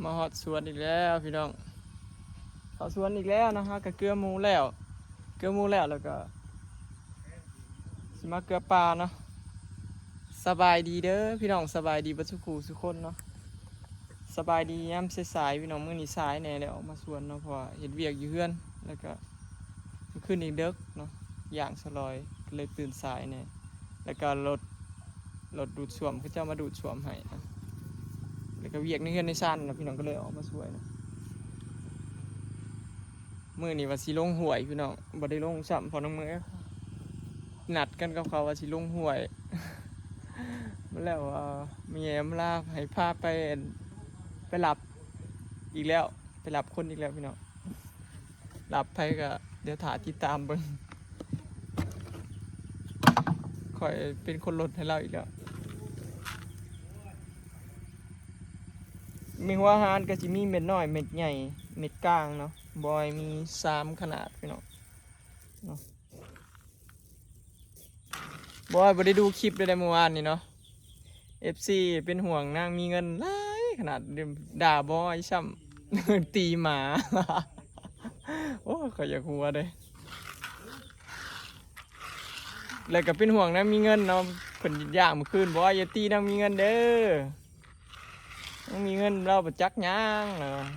ມາຮອດສວນອີກແລ້ວພີ່ນ້ອງ ເຂົ້າສວນອີກແລ້ວເນາະ. ເຮົາກໍເກືອໝູແລ້ວ ເກືອໝູແລ້ວ ແລ້ວກໍຊິມາເກືອປາເນາະ. ສະບາຍດີເດີພີ່ນ້ອງ ສະບາຍດີເບິດສູ່ຄູ່ສູ່ຄົນເນາະ. ສະບາຍດີຍາມສາຍໆ ພີ່ນ້ອງ ມື້ນີ້ສາຍແດ່ ໄດ້ອອກມາສວນເນາະ ເພາະວ່າເຮັດວຽກຢູ່ເຮືອນ ແລ້ວກໍມື້ຄືນນີ້ເດິກເນາະ ຢ່າງສະຫຼອຍ ກໍເລີຍຕື່ນສາຍແດ່. ແລ້ວກໍລົດ ລົດດູດສ້ວມ ເຂົາເຈົ້າມາດູດສ້ວມໃຫ້ນະ ແລ້ວກໍວຽກໃນເຮືອນໃນຊານນະພີ່ນ້ອງ ກໍເລີຍອອກມາຊ່ວຍນະ. ມື້ນີ້ວ່າຊິລົງຫ້ວຍພີ່ນ້ອງ ບໍ່ໄດ້ລົງຊ້ຳ ເພາະນ້ອງເມຍນັດກັນກັບເຂົາວ່າຊິລົງຫ້ວຍ ແລ້ວ ເອີ ແມ່ມາລາໃຫ້ພາໄປ ໄປຮັບອີກແລ້ວ ໄປຮັບຄົນອີກແລ້ວພີ່ນ້ອງ. ລັບໃຜກໍດຽວຖ້າຕິດຕາມເບິ່ງ ຂ້ອຍເປັນຄົນລົດໃຫ້ລາວອີກແລ້ວ. ມີຫົວອາຫານກໍຊິມີເມັດນ້ອຍ ເມັດໃຫຍ່ ເມັດກາງເນາະ. ບອຍມີສາມຂະໜາດພີ່ນ້ອງເນາະ. ບອຍບໍ່ໄດ້ດູຄລິບເລີຍເດ້ມື້ວານນີ້ເນາະ. ເອັຟຊີເປັນຫ່ວງນາງມີເງິນຫຼາຍຂະໜາດ ດ່າບອຍຊ້ຳ ຕີໝາ. ໂອ້ຍ ຂ້ອຍຢາກຫົວເດ້. ແລ້ວກໍເປັນຫ່ວງນາງມີເງິນເນາະ ເພິ່ນຢ້ານມື້ຄືນ ບອຍຢ່າຕີນາງມີເງິນເດີ ນາງມີເງິນລາວບໍ່ຈັກຫຍັງ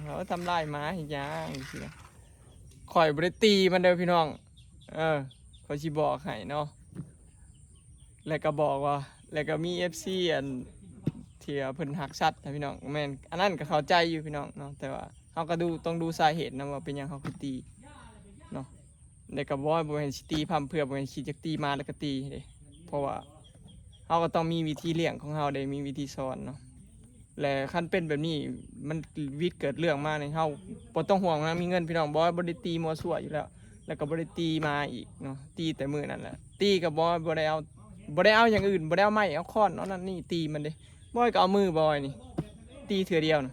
ລາວທຳລາຍໝາເຮັດຫຍັງ ຈັ່ງຊີ້ນະ. ຂ້ອຍບໍ່ໄດ້ຕີມັນເດີພີ່ນ້ອງ ເອີ ຂ້ອຍຊິບອກໃຫ້ເນາະ. ແລ້ວກໍບອກວ່າ ແລ້ວກໍມີເອັຟຊີອັນທີ່ວ່າເພິ່ນຮັກສັດນະພີ່ນ້ອງ ແມ່ນ ອັນນັ້ນກໍເຂົ້າໃຈຢູ່ພີ່ນ້ອງເນາະ. ແຕ່ວ່າເຮົາກໍດູ ຕ້ອງດູສາເຫດນຳວ່າເປັນຫຍັງເຮົາຄືຕີເນາະ. ແລ້ວກໍບໍ່ ບໍ່ແມ່ນຊິຕີພ້ຳເພື່ອ ບໍ່ແມ່ນຊິຢາກຕີໝາແລ້ວກໍຕີເດ້ ເພາະວ່າເຮົາກໍຕ້ອງມີວິທີລ້ຽງຂອງເຮົາເດ້ ມີວິທີສອນເນາະ. ແລະ ຄັນເປັນແບບນີ້ ມັນວິດເກີດເລື່ອງມານີ້ ເຮົາບໍ່ຕ້ອງຫ່ວງນາງມີເງິນພີ່ນ້ອງ. ບອຍບໍ່ໄດ້ຕີມົ້ວຊົ່ວຢູ່ແລ້ວ ແລ້ວກໍບໍ່ໄດ້ຕີໝາອີກເນາະ ຕີແຕ່ມື້ນັ້ນແຫຼະ. ຕີກໍບອຍບໍ່ໄດ້ເອົາ ບໍ່ໄດ້ເອົາຢ່າງອື່ນ ບໍ່ໄດ້ເອົາໄມ້ເອົາຄ້ອນເອົານັ້ນນີ້ຕີມັນເດ້. ບອຍກໍເອົາມືບອຍນີ້ຕີເທື່ອດຽວນະ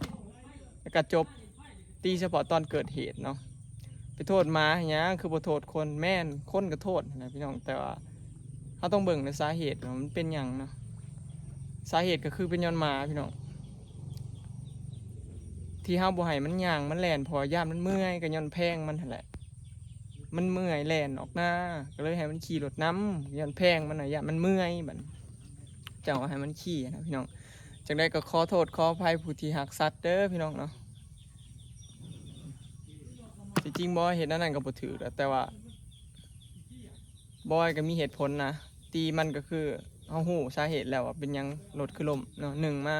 ແລ້ວກໍຈົບ. ຕີສະເພາະຕອນເກີດເຫດເນາະ. ໄປໂທດໝາໃຫ້ຫຍັງ ຄືບໍ່ໂທດຄົນ? ແມ່ນ ຄົນກໍໂທດຫັ້ນແຫຼະພີ່ນ້ອງ ແຕ່ວ່າເຮົາຕ້ອງເບິ່ງໃນສາເຫດວ່າມັນເປັນຫຍັງເນາະ. ສາເຫດກໍຄືເປັນຍ້ອນໝາພີ່ນ້ອງ ທີ່ເຮົາບໍ່ໃຫ້ມັນຍ່າງມັນແລ່ນ ເພາະວ່າຢ້ານມັນເມື່ອຍ ກໍຍ້ອນແພງມັນຫັ້ນແຫຼະ. ມັນເມື່ອຍແລ່ນອອກໜ້າ ກໍເລີຍໃຫ້ມັນຂີ່ລົດນຳ ຍ້ອນແພງມັນນະ ຢ້ານມັນເມື່ອຍ. ບັດນີ້ເຈົ້າໃຫ້ມັນຂີ່ນະພີ່ນ້ອງ. ຈັ່ງໃດກໍຂໍໂທດຂໍອະໄພຜູ້ທີ່ຮັກສັດເດີພີ່ນ້ອງເນາະ. ທີ່ຈິງບໍ່ເຮັດອັນນັ້ນກໍບໍ່ຖືກແຫຼະ ແຕ່ວ່າບອຍກໍມີເຫດຜົນນະ. ຕີມັນກໍຄືເຮົາຮູ້ສາເຫດແລ້ວວ່າເປັນຫຍັງລົດຄືລົ້ມເນາະ. ໜຶ່ງມາ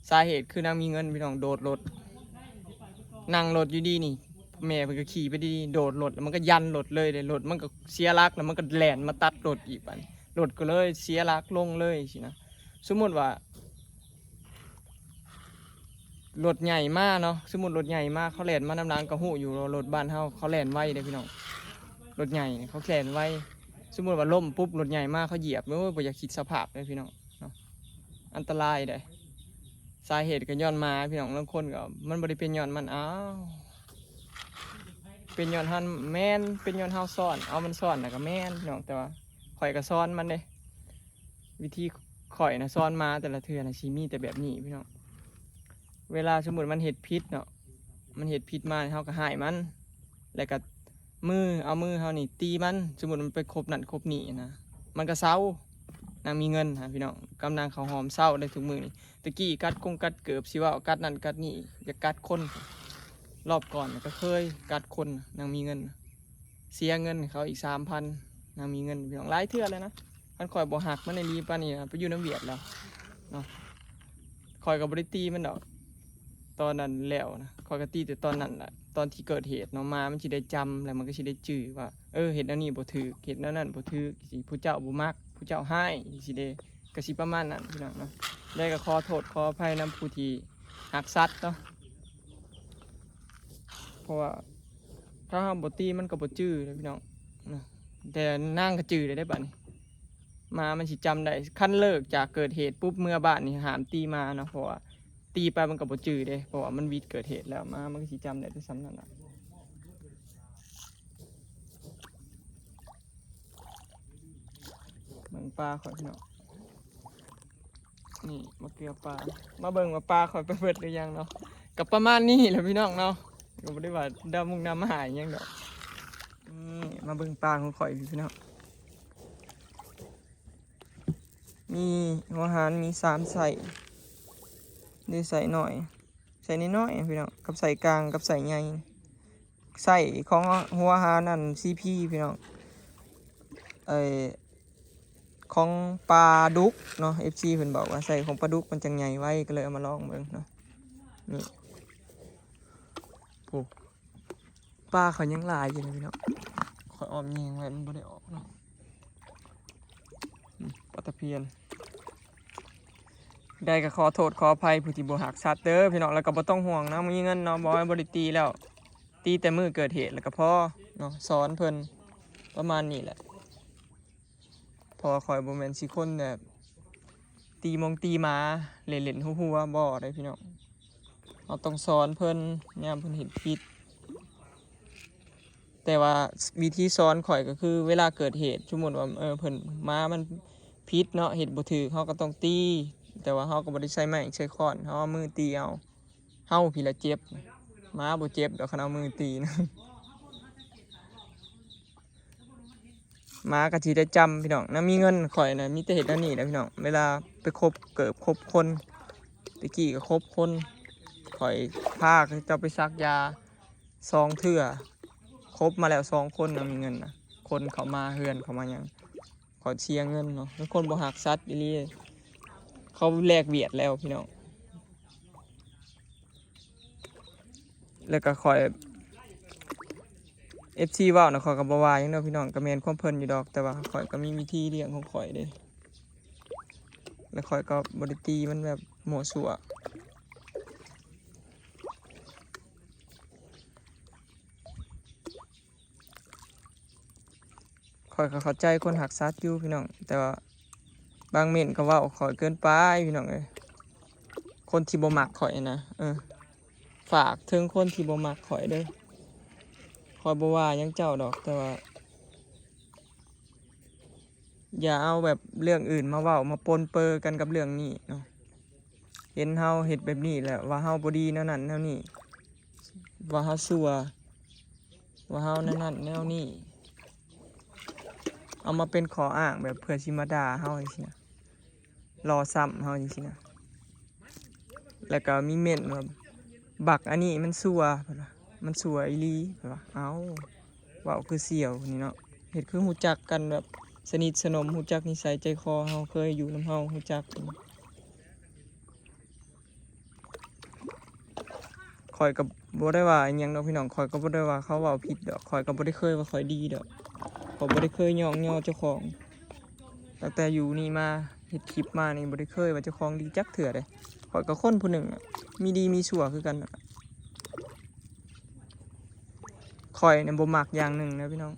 ສາເຫດຄືນາງມີເງິນພີ່ນ້ອງ ໂດດລົດ ນັ່ງລົດຢູ່ດີນີ້ ແມ່ເພິ່ນກໍຂີ່ໄປດີໆ ໂດດລົດ ແລ້ວມັນກໍຢັນລົດເລີຍເດ້. ລົດມັນກໍເສຍຫຼັກ ແລ້ວມັນກໍແລ່ນມາຕັດລົດອີກ ບັດນີ້ລົດກໍເລີຍເສຍຫຼັກລົງເລີຍຊີ້ນະ. ສົມມຸດວ່າ ລົດໃຫຍ່ມາເນາະ ສົມມຸດລົດໃຫຍ່ມາ ເຂົາແລ່ນມານຳຫຼັງ ກໍຮູ້ຢູ່ວ່າລົດບ້ານເຮົາເຂົາແລ່ນໄວເດ້ພີ່ນ້ອງ. ລົດໃຫຍ່ນີ້ເຂົາແລ່ນໄວ ສົມມຸດວ່າລົ້ມປຸບ ລົດໃຫຍ່ມາເຂົາຢຽບ ໂອ້ຍ ບໍ່ຢາກຄິດສະພາບເດ້ພີ່ນ້ອງເນາະ ອັນຕະລາຍເດ້. ສາເຫດກໍຍ້ອນໝາພີ່ນ້ອງ ລາງຄົນກໍມັນບໍ່ໄດ້ເປັນຍ້ອນມັນ ອ້າວ ເປັນຍ້ອນເຮົາ ແມ່ນ ເປັນຍ້ອນເຮົາຊ້ອນ ເອົາມັນຊ້ອນນະກໍແມ່ນພີ່ນ້ອງ. ແຕ່ວ່າຂ້ອຍກໍສອນມັນເດ້ ວິທີຂ້ອຍນະ ສອນໝາແຕ່ລະເທື່ອນະ ຊິມີແຕ່ແບບນີ້ພີ່ນ້ອງ. ເວລາສົມມຸດມັນເຮັດຜິດເນາະ ມັນເຮັດຜິດມາ ເຮົາກໍຮ້າຍມັນ ແລ້ວກໍມື ເອົາມືເຮົານີ້ຕີມັນ. ສົມມຸດມັນໄປຄົບນັ້ນຄົບນີ້ນະ ມັນກໍເຊົາ. ນາງມີເງິນຫາພີ່ນ້ອງ ກັບນາງເຂົ້າຫອມເຊົາໄດ້ທຸກມື້ນີ້. ແຕ່ກີ້ກັດກົງກັດເກີບ ຊິເວົ້າກັດນັ້ນກັດນີ້ ຢາກກັດຄົນ. ລອບກ່ອນກໍເຄີຍກັດຄົນ ນາງມີເງິນ ເສຍເງິນໃຫ້ເຂົາອີກສາມພັນ. ນາງມີເງິນພີ່ນ້ອງ ຫຼາຍເທື່ອແລ້ວນະ. ຄັນຂ້ອຍບໍ່ຮັກມັນອີ່ຫຼີປານນີ້ນະ ໄປຢູ່ນຳຫວຽດແລ້ວເນາະ. ຂ້ອຍກໍບໍ່ໄດ້ຕີມັນດອກ ຕອນນັ້ນແລ້ວນະ ຂ້ອຍກໍຕີແຕ່ຕອນນັ້ນແຫຼະ ຕອນທີ່ເກີດເຫດເນາະ. ໝາມັນຊິໄດ້ຈຳ ແລ້ວມັນກໍຊິໄດ້ຈື່ວ່າ ເອີ ເຮັດແນວນີ້ບໍ່ຖືກ ເຮັດແນວນັ້ນບໍ່ຖືກ ຊິ ຜູ້ເຈົ້າບໍ່ມັກ ຜູ້ເຈົ້າຮ້າຍ ຊິເດ້. ກໍຊິປະມານນັ້ນພີ່ນ້ອງເນາະ. ແລ້ວກໍຂໍໂທດຂໍອະໄພນຳຜູ້ທີ່ຮັກສັດເນາະ ເພາະວ່າ ຖ້າເຮົາບໍ່ຕີມັນກໍບໍ່ຈື່ເດ້ພີ່ນ້ອງເນາະ. ແຕ່ນາງກໍຈື່ໄດ້ເດ້ບັດນີ້ ໝາມັນຊິຈຳໄດ້. ຄັນເລີກຈາກເກີດເຫດປຸບເມືອບ້ານນີ້ ຫ້າມຕີໝາເນາະ ເພາະວ່າຕີໄປມັນກໍບໍ່ຈື່ເດ້ ເພາະວ່າມັນວິດເກີດເຫດແລ້ວ ໝາມັນກໍຊິຈຳໄດ້ແຕ່ສ່ຳນັ້ນລະ. ເບິ່ງປາຂ້ອຍພີ່ນ້ອງ. ນີ້ ມະເກືອປ່າ ມາເບິ່ງວ່າປາຂ້ອຍໄປເບິດຫຼືຍັງເນາະ. ກໍປະມານນີ້ແຫຼະພີ່ນ້ອງເນາະ ກໍບໍ່ໄດ້ວ່າດຳມຸງດຳຫາຫຍັງດອກ. ນີ້ມາເບິ່ງປາຂອງຂ້ອຍພີ່ນ້ອງ ມີຫົວຫານ ມີສາມໄຊ ມີໄຊນ້ອຍ ໄຊນ້ອຍໆ ພີ່ນ້ອງ ກັບໄຊກາງ ກັບໄຊໃຫຍ່. ໄຊຂອງຫົວຫານນັ້ນ ຊີພີ ພີ່ນ້ອງ ເອີ ຂອງປາດຸກເນາະ ເອັຟຊີ ເພິ່ນບອກວ່າໄຊຂອງປາດຸກມັນຈັ່ງໃຫຍ່ໄວ ກໍເລີຍເອົາມາລອງເບິ່ງເນາະ. ນີ້ ໂອ້ ປາເຂົາຍັງຫຼາຍຢູ່ເດ້ພີ່ນ້ອງ ຂ້ອຍອ້ອມແຍງໄວ້ມັນບໍ່ໄດ້ອອກເນາະ. ອືມ ປາຕະພຽນ ໄດ້ກໍຂໍໂທດຂໍອະໄພຜູ້ທີ່ບໍ່ຮັກສັດເດີພີ່ນ້ອງ ແລ້ວກໍບໍ່ຕ້ອງຫ່ວງນຳ ມີເງິນເນາະ ບໍ່ ບໍ່ໄດ້ຕີແລ້ວ ຕີແຕ່ມື້ເກີດເຫດແລ້ວກໍພໍເນາະ ສອນເພິ່ນປະມານນີ້ແຫຼະ. ເພາະວ່າຂ້ອຍບໍ່ແມ່ນຊິຄົນແບບຕີໝົງຕີໝາ ເລ່ນໆ ຫົວໆ ບໍ່ໄດ້ພີ່ນ້ອງ ເຮົາຕ້ອງສອນເພິ່ນຍາມເພິ່ນເຮັດຜິດ. ແຕ່ວ່າວິທີສອນຂ້ອຍກໍຄືເວລາເກີດເຫດ ສົມມຸດວ່າ ເອີ ເພິ່ນ ໝາມັນຜິດເນາະ ເຮັດບໍ່ຖືກ ເຮົາກໍຕ້ອງຕີ ແຕ່ວ່າເຮົາກໍບໍ່ໄດ້ໃຊ້ໄມ້ໃຊ້ຄ້ອນ ເຮົາເອົາມືຕີເອົາ ເຮົາພີ້ລະເຈັບ ໝາບໍ່ເຈັບດອກ ຄັນເອົາມືຕີນະ. ໝາກໍຊິໄດ້ຈຳພີ່ນ້ອງ ນຳມີເງິນຂ້ອຍນະ ມີແຕ່ເຮັດແນວນີ້ແຫຼະພີ່ນ້ອງ ເວລາໄປຄົບເກີບຄົບຄົນ ແຕ່ກີ້ກໍຄົບຄົນ ຂ້ອຍພາເຂົາເຈົ້າໄປສັກຢາສອງເທື່ອ ຄົບມາແລ້ວສອງຄົນນະ ມີເງິນນະ ຄົນເຂົ້າມາເຮືອນເຂົ້າມາຫຍັງ ເຂົາເສຍເງິນເນາະ ເປັນຄົນບໍ່ຮັກສັດອີ່ຫຼີ ເຂົາແລກວຽດແລ້ວພີ່ນ້ອງ. ແລ້ວກໍຂ້ອຍ ເອັຟຊີ ເວົ້ານະ ຂ້ອຍກໍບໍ່ວ່າຫຍັງດອກພີ່ນ້ອງ ກໍແມ່ນຄວາມເພິ່ນຢູ່ດອກ ແຕ່ວ່າຂ້ອຍກໍມີວິທີລ້ຽງຂອງຂ້ອຍເດ້ ແລ້ວຂ້ອຍກໍບໍ່ໄດ້ຕີມັນແບບມົ້ວຊົ່ວ. ຂ້ອຍກໍເຂົ້າໃຈຄົນຮັກສັດຢູ່ພີ່ນ້ອງ ແຕ່ວ່າບາງເມັ້ນກໍເວົ້າຂ້ອຍເກີນໄປພີ່ນ້ອງເອີຍ ຄົນທີ່ບໍ່ມັກຂ້ອຍນະ ເອີ ຝາກເຖິງຄົນທີ່ບໍ່ມັກຂ້ອຍເດີ ຂ້ອຍບໍ່ວ່າຫຍັງເຈົ້າດອກ ແຕ່ວ່າ ຢ່າເອົາແບບເລື່ອງອື່ນມາເວົ້າ ມາປົນເປີກັນກັບເລື່ອງນີ້ເນາະ ເຫັນເຮົາເຮັດແບບນີ້ແລ້ວວ່າເຮົາບໍ່ດີແນວນັ້ນແນວນີ້ ວ່າເຮົາຊົ່ວ ວ່າເຮົາແນວນັ້ນແນວນີ້ ເອົາມາເປັນຂໍ້ອ້າງແບບເພື່ອຊິມາດ່າເຮົາຈັ່ງຊີ້ນະ ລໍ້ຊ້ຳເຮົາຈັ່ງຊີ້ນະ. ແລ້ວກໍມີເມັ້ນວ່າ ບັກອັນນີ້ມັນຊົ່ວ ເພິ່ນວ່າ ມັນຊົ່ວອີ່ຫຼີ ເພິ່ນວ່າ ເອົ້າ ເວົ້າຄືສ່ຽວນີ້ເນາະ ເຮັດຄືຮູ້ຈັກກັນແບບສະໜິດສະໜົມ ຮູ້ຈັກນິໄສໃຈຄໍເຮົາ ເຄີຍຢູ່ນຳເຮົາ ຮູ້ຈັກ ຂ້ອຍກໍບໍ່ໄດ້ວ່າອີ່ຫຍັງດອກພີ່ນ້ອງ ຂ້ອຍກໍບໍ່ໄດ້ວ່າເຂົາເວົ້າຜິດດອກ ຂ້ອຍກໍບໍ່ໄດ້ເຄີຍວ່າຂ້ອຍດີດອກ ຂ້ອຍບໍ່ໄດ້ເຄີຍຍ້ອງຍໍເຈົ້າຂອງ ຕັ້ງແຕ່ຢູ່ນີ້ມາ ເຮັດຄລິບມານີ້ ບໍ່ໄດ້ເຄີຍວ່າເຈົ້າຂອງດີຈັກເທື່ອເດ້ ຂ້ອຍກໍຄົນຜູ້ໜຶ່ງ ມີດີມີຊົ່ວຄືກັນ ຂ້ອຍນີ້ບໍ່ມັກຢ່າງໜຶ່ງນະພີ່ນ້ອງ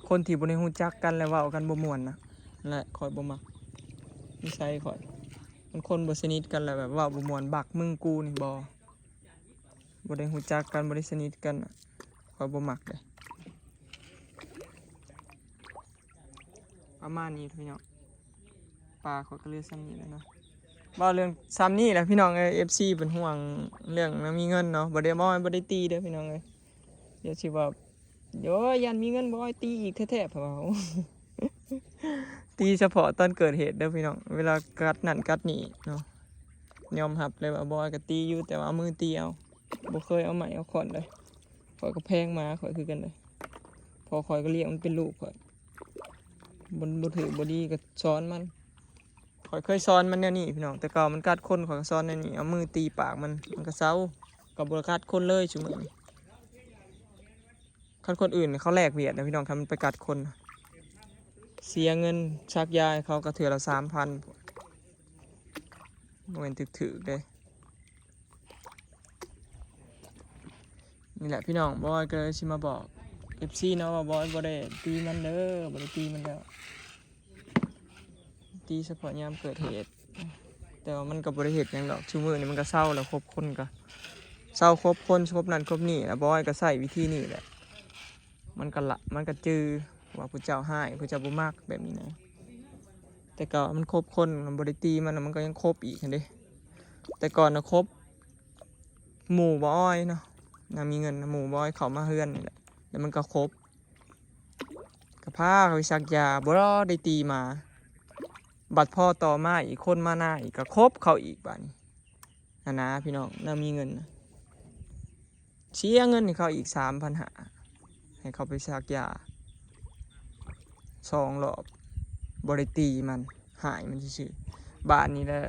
ຄົນທີ່ບໍ່ໄດ້ຮູ້ຈັກກັນ ແລ້ວເວົ້າກັນບໍ່ມ່ວນນະ ແຫຼະ ຂ້ອຍບໍ່ມັກ ນິໄສຂ້ອຍ ມັນຄົນບໍ່ສະໜິດກັນ ແລ້ວແບບເວົ້າບໍ່ມ່ວນ ບັກມຶງກູນີ້ ບໍ່ ບໍ່ໄດ້ຮູ້ຈັກກັນ ບໍ່ໄດ້ສະໜິດກັນ ຂ້ອຍບໍ່ມັກເດ້. ປະມານນີ້ພີ່ນ້ອງ ປາຂ້ອຍກໍເຫຼືອສ່ຳນີ້ແຫຼະເນາະ ເວົ້າເລື່ອງສ່ຳນີ້ແຫຼະພີ່ນ້ອງເອີຍ ເອັຟຊີ ເປັນຫ່ວງເລື່ອງນຳມີເງິນເນາະ ບໍ່ໄດ້ ບໍ່ ບໍ່ໄດ້ຕີເດີພີ່ນ້ອງເອີຍ ດຽວຊິວ່າ ໂອ້ຍ ຢ້ານມີເງິນບໍ່ໃຫ້ຕີອີກແທ້ໆ ເພິ່ນວ່າ ຕີສະເພາະຕອນເກີດເຫດເດີພີ່ນ້ອງ ເວລາກັດນັ້ນກັດນີ້ເນາະ ຍອມຮັບເລີຍວ່າບໍ່ໃຫ້ກໍຕີຢູ່ ແຕ່ວ່າເອົາມືຕີເອົາ ບໍ່ເຄີຍເອົາໄມ້ເອົາຄ້ອນເລີຍ ຂ້ອຍກໍແພງໝາຂ້ອຍຄືກັນເລີຍ ເພາະຂ້ອຍກໍລ້ຽງມັນເປັນລູກຂ້ອຍ ບໍ່ ບໍ່ຖືກບໍ່ດີກໍສອນມັນ ຂ້ອຍເຄີຍສອນມັນແນວນີ້ພີ່ນ້ອງ ແຕ່ເກົ່າມັນກັດຄົນ ຂ້ອຍກໍສອນແນວນີ້ ເອົາມືຕີປາກມັນ ມັນກໍເຊົາ ກໍບໍ່ກັດຄົນເລີຍຊຸມື້ນີ້. ຄັນຄົນອື່ນເຂົາແລກວຽດນະພີ່ນ້ອງ ຄັນມັນໄປກັດຄົນ ເສຍເງິນສັກຢາໃຫ້ເຂົາກໍເທື່ອລະສາມພັນ ບໍ່ແມ່ນຖືກໆເດ້. ນີ້ແຫຼະພີ່ນ້ອງ ບອຍກໍເລີຍຊິມາບອກເອັຟຊີເນາະວ່າ ບອຍບໍ່ໄດ້ຕີມັນເດີ ບໍ່ໄດ້ຕີມັນແລ້ວ ຕີສະເພາະຍາມເກີດເຫດ ແຕ່ວ່າມັນກໍບໍ່ໄດ້ເຮັດຫຍັງດອກ ຊຸມື້ນີ້ມັນກໍເຊົາແລ້ວ ຄົບຄົນກໍເຊົາ ຄົບຄົນຄົບນັ້ນຄົບນີ້ ແລ້ວບອຍກໍໃຊ້ວິທີນີ້ແຫຼະ ມັນກໍລະ ມັນກໍຈື່ວ່າຜູ້ເຈົ້າຮ້າຍ ຜູ້ເຈົ້າບໍ່ມັກແບບນີ້ນະ. ແຕ່ເກົ່າມັນຄົບຄົນ ມັນບໍ່ໄດ້ຕີມັນ ມັນກໍຍັງຄົບອີກຫັ້ນເດ້. ແຕ່ກ່ອນນະຄົບ ໝູ່ບໍ່ອອຍເນາະ ນາງມີເງິນນະ ໝູ່ບໍ່ອອຍເຂົ້າມາເຮືອນນີ້ແຫຼະ ແລ້ວມັນກໍຄົບ ກໍພາເຂົາໄປສັກຢາ ບໍ່ໄດ້ຕີໝາ. ບັດພໍຕໍ່ມາອີກ ຄົນມານາອີກ ກໍຄົບເຂົາອີກບາດນີ້ຫັ້ນນະພີ່ນ້ອງ. ນາງມີເງິນນະ ເສຍເງິນໃຫ້ເຂົາອີກສາມພັນຫ້າ ໃຫ້ເຂົາໄປສັກຢາສອງລອບ ບໍ່ໄດ້ຕີມັນ ຫາຍມັນຊື່ໆ. ບາດນີ້ແຫຼະ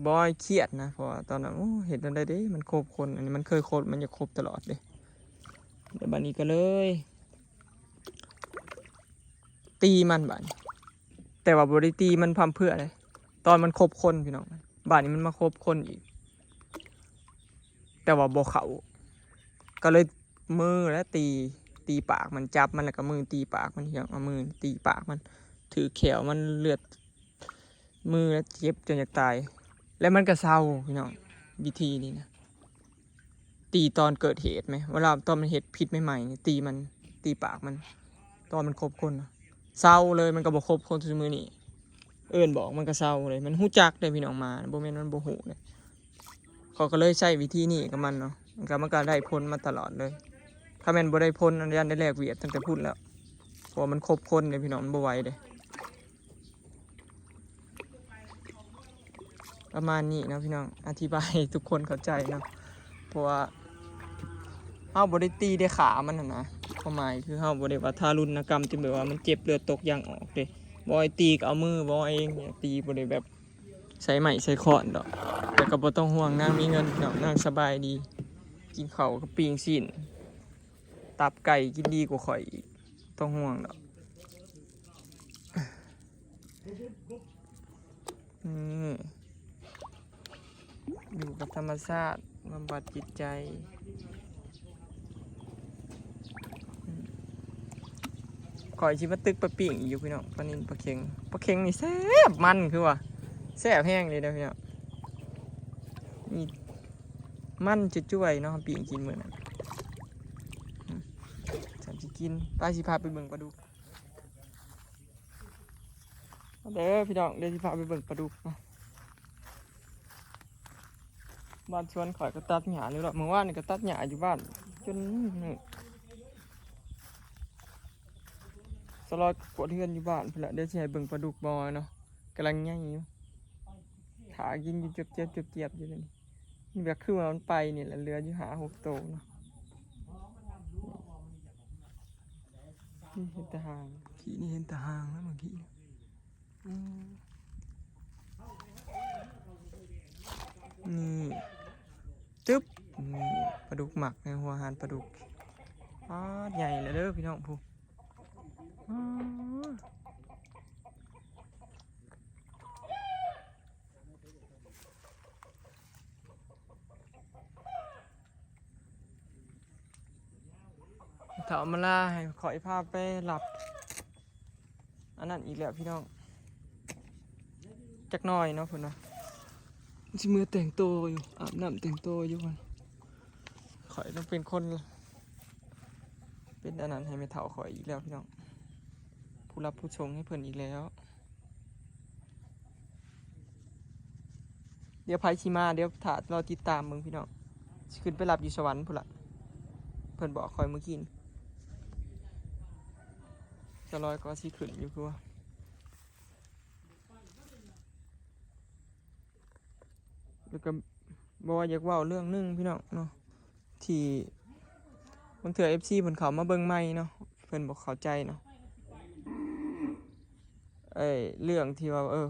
ບໍ່ອອຍຄຽດນະ ເພາະວ່າຕອນນັ້ນ ໂອ້ ເຮັດແນວໃດເດ້ ມັນຄົບຄົນ ອັນນີ້ມັນເຄີຍຄົບ ມັນຢາກຄົບຕະຫຼອດເດ້. ແລ້ວບາດນີ້ກໍເລີຍ ຕີມັນບາດນີ້ ແຕ່ວ່າບໍ່ໄດ້ຕີມັນພ້ຳເພື່ອເດ້ ຕອນມັນຄົບຄົນພີ່ນ້ອງ. ບາດນີ້ມັນມາຄົບຄົນອີກ ແຕ່ວ່າບໍ່ເຂົ້າ ກໍເລີຍມືແລ້ວຕີ ຕີປາກມັນ ຈັບມັນແລ້ວກໍມືຕີປາກມັນ ເອົາມືຕີປາກມັນ ຖືກແຂ້ວມັນ ເລືອດມືແລ້ວເຈັບຈົນຢາກຕາຍ ແລ້ວມັນກໍເຊົາພີ່ນ້ອງ. ວິທີນີ້ນະ ຕີຕອນເກີດເຫດແມ ເວລາຕອນມັນເຮັດຜິດໃໝ່ໆນີ້ ຕີມັນ ຕີປາກມັນ ຕອນມັນຄົບຄົນນະ ເຊົາເລີຍ. ມັນກໍບໍ່ຄົບຄົນຊຸມື້ນີ້ ເອີ້ນບອກມັນກໍເຊົາເລີຍ. ມັນຮູ້ຈັກເດ້ພີ່ນ້ອງ ໝາ ບໍ່ແມ່ນມັນບໍ່ຮູ້ເດ້. ເຂົາກໍເລີຍໃຊ້ວິທີນີ້ກັບມັນເນາະ ມັນກໍ ມັນກໍໄດ້ຜົນມາຕະຫຼອດເລີຍ. ຖ້າແມ່ນບໍ່ໄດ້ຜົນ ອັນ ຢ້ານໄດ້ແລກວຽດຕັ້ງແຕ່ພຸ້ນແລ້ວ ເພາະວ່າມັນຄົບຄົນເດ້ພີ່ນ້ອງ ມັນບໍ່ໄຫວເດ້. ປະມານນີ້ເນາະພີ່ນ້ອງ ອະທິບາຍໃຫ້ທຸກຄົນເຂົ້າໃຈເນາະ ເພາະວ່າເຮົາບໍ່ໄດ້ຕີໄດ້ຂາມັນຫັ້ນນະ. ຄວາມໝາຍຄືເຮົາບໍ່ໄດ້ວ່າທາລຸນນະກຳ ຈົນແບບວ່າມັນເຈັບເລືອດຕົກຢາງອອກເດ້. ບໍ່ໄດ້ຕີກໍເອົາມື ບໍ່ເອງ ຕີ ບໍ່ໄດ້ແບບໃຊ້ໄມ້ໃຊ້ຄ້ອນດອກ. ແຕ່ກໍບໍ່ຕ້ອງຫ່ວງ ນາງມີເງິນພີ່ນ້ອງ ນາງສະບາຍດີ ກິນເຂົ້າກັບປີ້ງຊີ້ນ ຕັບໄກ່ກິນດີກວ່າຂ້ອຍອີກ ບໍ່ຕ້ອງຫ່ວງດອກ. ນີ້ ຢູ່ກັບທຳມະຊາດ ບຳບັດຈິດໃຈ. ຂ້ອຍຊິມາຕຶກປາປີ້ງອີກຢູ່ພີ່ນ້ອງ ປານິນ ປາເຂັງ. ປາເຂັງນີ້ແຊບ ມັນຄືວ່າແຊບແຮງເລີຍເດີພີ່ນ້ອງ ນີ້ມັນຈະຈ້ວຍເນາະ ປີ້ງກິນມື້ນັ້ນ. ອືມ ຈຳຊິກິນ ໄປ ຊິພາໄປເບິ່ງປາດຸກ. ເດີພີ່ນ້ອງ ດຽວຊິພາໄປເບິ່ງປາດຸກເນາະ. ບ້ານສວນຂ້ອຍກໍຕັດຫຍ້າເລີຍເນາະ ມື້ວານນີ້ກໍຕັດຫຍ້າຢູ່ບ້ານຈົນມືດ. ສະຫຼອຍກວາດເຮືອນຢູ່ບ້ານພຸ້ນລະ ດຽວຊິໃຫ້ເບິ່ງປາດຸກບໍ່ເນາະ ກຳລັງໃຫຍ່ຢູ່ ຖ້າກິນຢູ່ຈວບໆ ຈວບໆ ຢູ່ເດ. ນີ້ແບບຄືວ່າມັນໄປນີ້ແຫຼະ ເຫຼືອຢູ່ຫ້າຫົກໂຕເນາະ. ນີ້ເຫັນແຕ່ຫາງ ກີ້ນີ້ເຫັນແຕ່ຫາງແລ້ວເມື່ອກີ້. ອືມ ນີ້ ຈຶບ ນີ້ ປາດຸກໝັກໃນຫົວຫານປາດຸກ. ປາດ ໃຫຍ່ແລ້ວເດີພີ່ນ້ອງ ຜູ້ ອືມ. ເຖົ້າມາລາໃຫ້ຂ້ອຍພາໄປລັບອັນນັ້ນອີກແລ້ວພີ່ນ້ອງ ຈັກໜ້ອຍເນາະ ເພິ່ນວ່າຊິເມືອແຕ່ງໂຕຢູ່ ອາບນ້ຳແຕ່ງໂຕຢູ່. ຂ້ອຍຕ້ອງເປັນຄົນ ເປັນອັນນັ້ນໃຫ້ແມ່ເຖົ້າຂ້ອຍອີກແລ້ວພີ່ນ້ອງ ຜູ້ຮັບຜູ້ສົ່ງໃຫ້ເພິ່ນອີກແລ້ວ. ດຽວໃຜຊິມາ ດຽວຖ້າລໍຕິດຕາມເບິ່ງພີ່ນ້ອງ ຊິຂຶ້ນໄປຮັບຢູ່ສະຫວັນພຸ້ນລະ ເພິ່ນບອກຂ້ອຍມື້ກີ້. ສະຫຼອຍກໍຊິຂຶ້ນຢູ່ຄືວ່າ ແລ້ວກໍບໍ່ວ່າຢາກເວົ້າເລື່ອງໜຶ່ງພີ່ນ້ອງເນາະ ທີ່ບາງເທື່ອເອັຟຊີເພິ່ນເຂົ້າມາເບິ່ງໃໝ່ເນາະ ເພິ່ນບໍ່ເຂົ້າໃຈເນາະ ເອີ ເລື່ອງທີ່ວ່າ ເອີ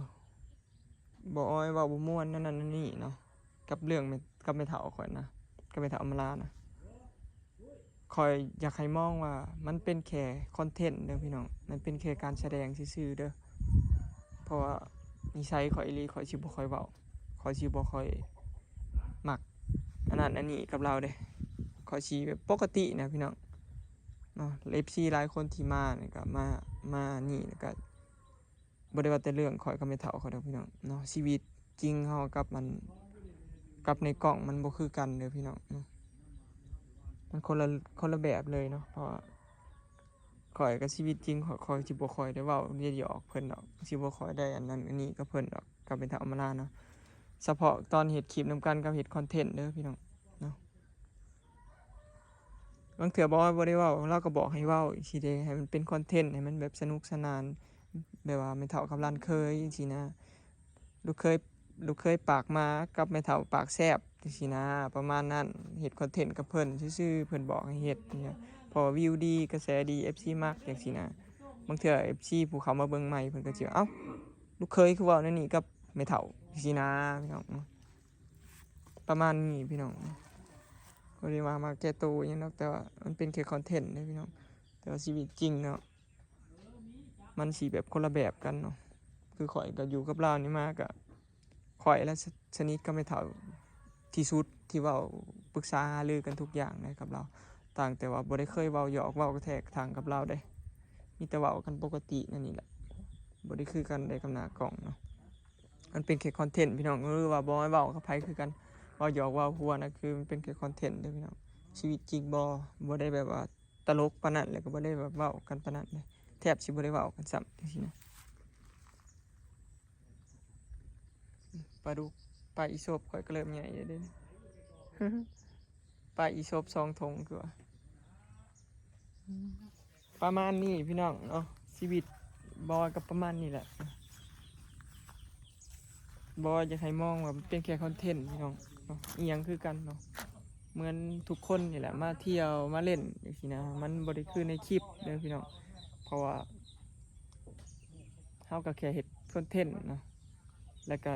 ບໍ່ອອຍເວົ້າບໍ່ມ່ວນນັ້ນນັ້ນນີ້ເນາະ ກັບເລື່ອງແມ່ ກັບແມ່ເຖົ້າຂ້ອຍນະ ກັບແມ່ເຖົ້າອຳມາລານະ. ຂ້ອຍຢາກໃຫ້ມອງວ່າມັນເປັນແຄ່ຄອນເທັນເດີພີ່ນ້ອງ ມັນເປັນແຄ່ການສະແດງຊື່ໆເດີ ເພາະວ່ານິໄສຂ້ອຍອີ່ຫຼີ ຂ້ອຍຊິບໍ່ຄ່ອຍເວົ້າ ຂ້ອຍຊິບໍ່ຄ່ອຍມັກອັນນັ້ນອັນນີ້ກັບລາວເດ້. ຂ້ອຍຊິແບບປົກກະຕິນະພີ່ນ້ອງເນາະ. ເອັຟຊີຫຼາຍຄົນທີ່ມານີ້ກໍມາ ມານີ້ກໍ ບໍ່ໄດ້ວ່າແຕ່ເລື່ອງຂ້ອຍກັບແມ່ເຖົ້າຂ້ອຍດອກພີ່ນ້ອງເນາະ ຊີວິດຈິງເຮົາກັບມັນ ກັບໃນກ້ອງມັນບໍ່ຄືກັນເດີພີ່ນ້ອງເນາະ ມັນຄົນລະ ຄົນລະແບບເລີຍເນາະ. ເພາະວ່າ ຂ້ອຍກໍຊີວິດຈິງຂ້ອຍ ຂ້ອຍຊິບໍ່ຄ່ອຍໄດ້ເວົ້າໄດ້ຫຍອກເພິ່ນດອກ ຊິບໍ່ຄ່ອຍໄດ້ອັນນັ້ນອັນນີ້ກັບເພິ່ນດອກ ກັບແມ່ເຖົ້າອຳມາລາເນາະ. ສະເພາະຕອນເຮັດຄລິບນຳກັນກັບເຮັດຄອນເທັນເດີພີ່ນ້ອງເນາະ. ບາງເທື່ອບອຍບໍ່ໄດ້ເວົ້າ ລາວກໍບອກໃຫ້ເວົ້າຊີ້ເດ ໃຫ້ມັນເປັນຄອນເທັນ ໃຫ້ມັນແບບສະໜຸກສະໜານ ແບບວ່າແມ່ເຖົ້າກັບຫຼານເຂີຍຊີ້ນະ. ລູກເຂີຍ ລູກເຂີຍປາກໝາກັບແມ່ເຖົ້າປາກແຊບຈັ່ງຊີ້ນະ ປະມານນັ້ນ. ເຮັດຄອນເທັນກັບເພິ່ນຊື່ໆ ເພິ່ນບອກໃຫ້ເຮັດນີ້ນະ ເພາະວ່າວິວດີ ກະແສດີ ເອັຟຊີມັກຈັ່ງຊີ້ນະ. ບາງເທື່ອເອັຟຊີຜູ້ເຂົ້າມາເບິ່ງໃໝ່ ເພິ່ນກໍຊິວ່າ ເອົ້າ ລູກເຂີຍຄືເວົ້າແນວນີ້ກັບແມ່ເຖົ້າ ຈັ່ງຊີ້ນະ ພີ່ນ້ອງເນາະ. ປະມານນີ້ພີ່ນ້ອງ ບໍ່ໄດ້ວ່າມາແກ້ໂຕຫຍັງດອກ ແຕ່ວ່າມັນເປັນແຄ່ຄອນເທັນເດ້ພີ່ນ້ອງ. ແຕ່ວ່າຊີວິດຈິງເນາະ ມັນຊິແບບຄົນລະແບບກັນເນາະ. ຄືຂ້ອຍກໍຢູ່ກັບລາວນີ້ມາ ກໍຂ້ອຍລະສະ ສະໜິດກັບແມ່ເຖົ້າທີ່ສຸດ ທີ່ເວົ້າປຶກສາຫາລືກັນທຸກຢ່າງເລີຍກັບລາວ. ຕ່າງແຕ່ວ່າບໍ່ໄດ້ເຄີຍເວົ້າຫຍອກເວົ້າກະແທກທາງກັບລາວເດ້ ມີແຕ່ເວົ້າກັນປົກກະຕິແນວນີ້ແຫຼະ ບໍ່ໄດ້ຄືກັນໃດກັບໜ້າກ້ອງເນາະ. ມັນເປັນແຄ່ຄອນເທັນພີ່ນ້ອງ ຫຼືວ່າບໍ່ໃຫ້ເວົ້າກັບໃຜຄືກັນ ເວົ້າຫຍອກເວົ້າຫົວນະ ຄືມັນເປັນແຄ່ຄອນເທັນເດີພີ່ນ້ອງ. ຊີວິດຈິງບໍ່ ບໍ່ໄດ້ແບບວ່າຕະຫຼົກປານນັ້ນ ແລ້ວກໍບໍ່ໄດ້ແບບເວົ້າກັນປານນັ້ນເດ້ ແທບຊິບໍ່ໄດ້ເວົ້າກັນຊ້ຳຈັ່ງຊີ້ນະ. ປາດຸກ ປາອີສົບຂ້ອຍກໍເລີ່ມໃຫຍ່ແລ້ວເດ້ ປາອີສົບສອງຖົງຄືວ່າ. ປະມານນີ້ພີ່ນ້ອງເນາະ ຊີວິດບອຍກໍປະມານນີ້ແຫຼະ. ບໍ່ຢາກໃຫ້ມອງວ່າມັນເປັນແຄ່ຄອນເທັນພີ່ນ້ອງເນາະ ອີ່ຫຍັງຄືກັນເນາະ ເໝືອນທຸກຄົນນີ້ແຫຼະ ມາທ່ຽວມາຫຼິ້ນຈັ່ງຊີ້ນະ. ມັນບໍ່ໄດ້ຄືໃນຄລິບເດີພີ່ນ້ອງ ເພາະວ່າເຮົາກໍແຄ່ເຮັດຄອນເທັນເນາະ ແລ້ວກໍ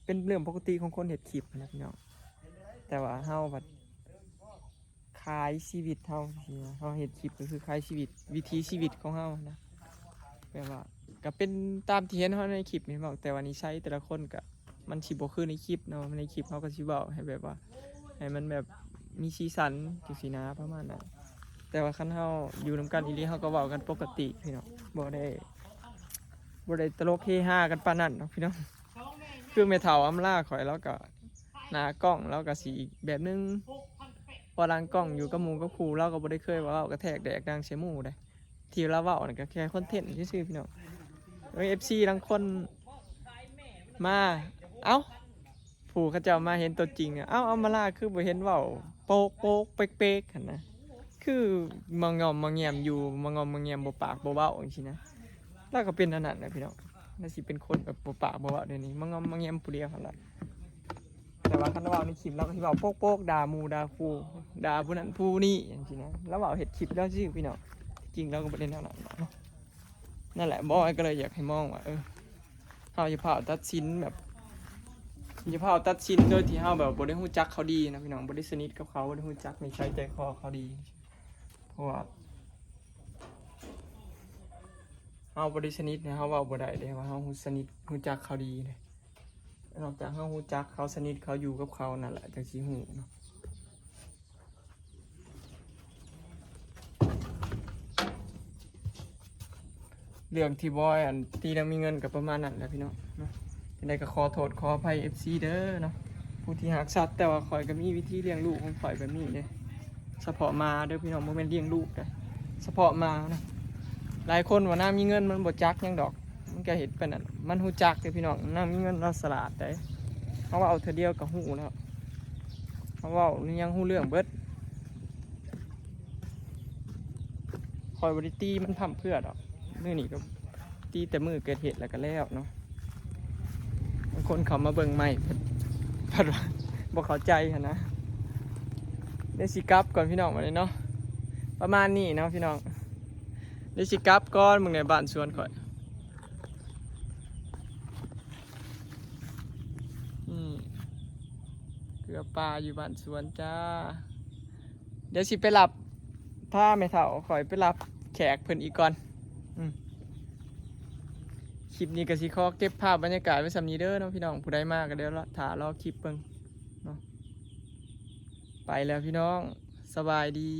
ເປັນເລື່ອງປົກກະຕິຂອງຄົນເຮັດຄລິບຫັ້ນນະພີ່ນ້ອງ. ແຕ່ວ່າເຮົາພັດ ຂາຍຊີວິດເຮົາຊີ້ນະ ເຮົາເຮັດຄລິບກໍຄືຂາຍຊີວິດ ວິຖີຊີວິດຂອງເຮົານະ. ແບບວ່າກໍເປັນຕາມທີ່ເຫັນເຮົາໃນຄລິບນີ້ເວົ້າ ແຕ່ວ່ານິໄສແຕ່ລະຄົນກໍມັນຊິບໍ່ຄືໃນຄລິບເນາະ. ໃນຄລິບເຮົາກໍຊິເວົ້າໃຫ້ແບບວ່າໃຫ້ມັນແບບມີສີສັນຈັ່ງຊີ້ນະ ປະມານນັ້ນ. ແຕ່ວ່າຄັນເຮົາຢູ່ນຳກັນອີ່ຫຼີ ເຮົາກໍເວົ້າກັນປົກກະຕິພີ່ນ້ອງ ບໍ່ໄດ້ ບໍ່ໄດ້ຕະຫຼົກເຮຮາກັນປານນັ້ນດອກພີ່ນ້ອງ. ຄືແມ່ເຖົ້າອຳລາຂ້ອຍ ລາວກໍໜ້າກ້ອງລາວກໍຊິອີກແບບໜຶ່ງ ພໍຫຼັງກ້ອງຢູ່ກັບໝູ່ກັບຄູ່ ລາວກໍບໍ່ໄດ້ເຄີຍວ່າເວົ້າກະແທກແດກດັງໃສ່ໝູ່ເດ້. ທີ່ລາວເວົ້ານັ້ນກໍແຄ່ຄອນເທັນຊື່ໆ ພີ່ນ້ອງ. ເອີ ເອັຟຊີລາງຄົນມາ ເອົ້າ ຜູ້ເຂົາເຈົ້າມາເຫັນຕົວຈິງ ເອົ້າ ອຳມາລາຄືບໍ່ເຫັນເວົ້າໂປກໆ ເປັກໆ ຫັ້ນນະ ຄືມະງອມມະແງມຢູ່ ມະງອມມະແງມ ບໍ່ປາກບໍ່ເວົ້າຈັ່ງຊີ້ນະ. ລາວກໍເປັນອັນນັ້ນແຫຼະພີ່ນ້ອງ ລາວຊິເປັນຄົນແບບບໍ່ປາກບໍ່ເວົ້າດຽວນີ້ ມະງອມມະແງມຜູ້ດຽວຫັ້ນລະ. ແຕ່ວ່າຄັນລາວເວົ້າໃນຄລິບ ລາວກໍຊິເວົ້າໂປກໆ ດ່າໝູ່ດ່າຄູ່ ດ່າຜູ້ນັ້ນຜູ້ນີ້ຈັ່ງຊີ້ນະ. ລາວເວົ້າເຮັດຄລິບລາວຊື່ພີ່ນ້ອງ ທີ່ຈິງລາວກໍບໍ່ໄດ້ແນວນັ້ນເນາະ. ນັ້ນແຫຼະ ບອຍກໍເລີຍຢາກໃຫ້ມອງວ່າ ເອີ ເຮົາຢ່າຟ້າວຕັດສິນແບບ ຢ່າຟ້າວຕັດສິນໂດຍທີ່ເຮົາແບບບໍ່ໄດ້ຮູ້ຈັກເຂົາດີນະພີ່ນ້ອງ ບໍ່ໄດ້ສະໜິດກັບເຂົາ ບໍ່ໄດ້ຮູ້ຈັກນິໄສໃຈຄໍເຂົາດີ. ເພາະວ່າເຮົາບໍ່ໄດ້ສະໜິດ ເຮົາເວົ້າບໍ່ໄດ້ເດ້ວ່າເຮົາສະໜິດຮູ້ຈັກເຂົາດີເດ້. ນອກຈາກເຮົາຮູ້ຈັກເຂົາ ສະໜິດເຂົາ ຢູ່ກັບເຂົານັ້ນແຫຼະ ຈັ່ງຊິຮູ້ເນາະ. ເລື່ອງທີ່ບອຍ ອັນ ຕີນາງມີເງິນກໍປະມານນັ້ນແຫຼະພີ່ນ້ອງເນາະ. ຈັ່ງໃດກໍຂໍໂທດຂໍອະໄພເອັຟຊີເດີເນາະ ຜູ້ທີ່ຮັກສັດ ແຕ່ວ່າຂ້ອຍກໍມີວິທີລ້ຽງລູກຂອງຂ້ອຍແບບນີ້ເດ້. ສະເພາະໝາເດີພີ່ນ້ອງ ບໍ່ແມ່ນລ້ຽງລູກເດີ ສະເພາະໝານະ. ຫຼາຍຄົນວ່ານາງມີເງິນມັນບໍ່ຈັກຫຍັງດອກ ມັນກໍເຮັດປານນັ້ນ ມັນຮູ້ຈັກເດ້ພີ່ນ້ອງ. ນາງມີເງິນລາວສະຫຼາດເດ້ ເຮົາເວົ້າເທື່ອດຽວກໍຮູ້ແລ້ວ ເຮົາເວົ້າອີ່ຫຍັງຮູ້ເລື່ອງເບິດ. ຂ້ອຍບໍ່ໄດ້ຕີມັນພ້ຳເພື່ອດອກ ມື້ນີ້ກໍຕີແຕ່ມື້ເກີດເຫດແລ້ວກໍແລ້ວເນາະ. ບາງຄົນເຂົ້າມາເບິ່ງໃໝ່ ເພິ່ນ ເພິ່ນວ່າບໍ່ເຂົ້າໃຈຫັ້ນນະ. ດຽວຊິກັບກ່ອນພີ່ນ້ອງ ບັດນີ້ເນາະ ປະມານນີ້ເນາະພີ່ນ້ອງ. ດຽວຊິກັບກ່ອນ ເບິ່ງແດ່ບ້ານສວນຂ້ອຍ ນີ້ ເກືອປາຢູ່ບ້ານສວນຈ້າ. ດຽວຊິໄປຮັບ ພາແມ່ເຖົ້າຂ້ອຍໄປຮັບແຂກເພິ່ນອີກກ່ອນ. ອືມ ຄລິບນີ້ກໍຊິຂໍເກັບພາບບັນຍາກາດໄວ້ສ່ຳນີ້ເດີເນາະພີ່ນ້ອງ. ຜູ້ໃດມາກໍດຽວຖ້າລໍຄລິບເບິ່ງເນາະ. ໄປແລ້ວພີ່ນ້ອງ ສະບາຍດີ.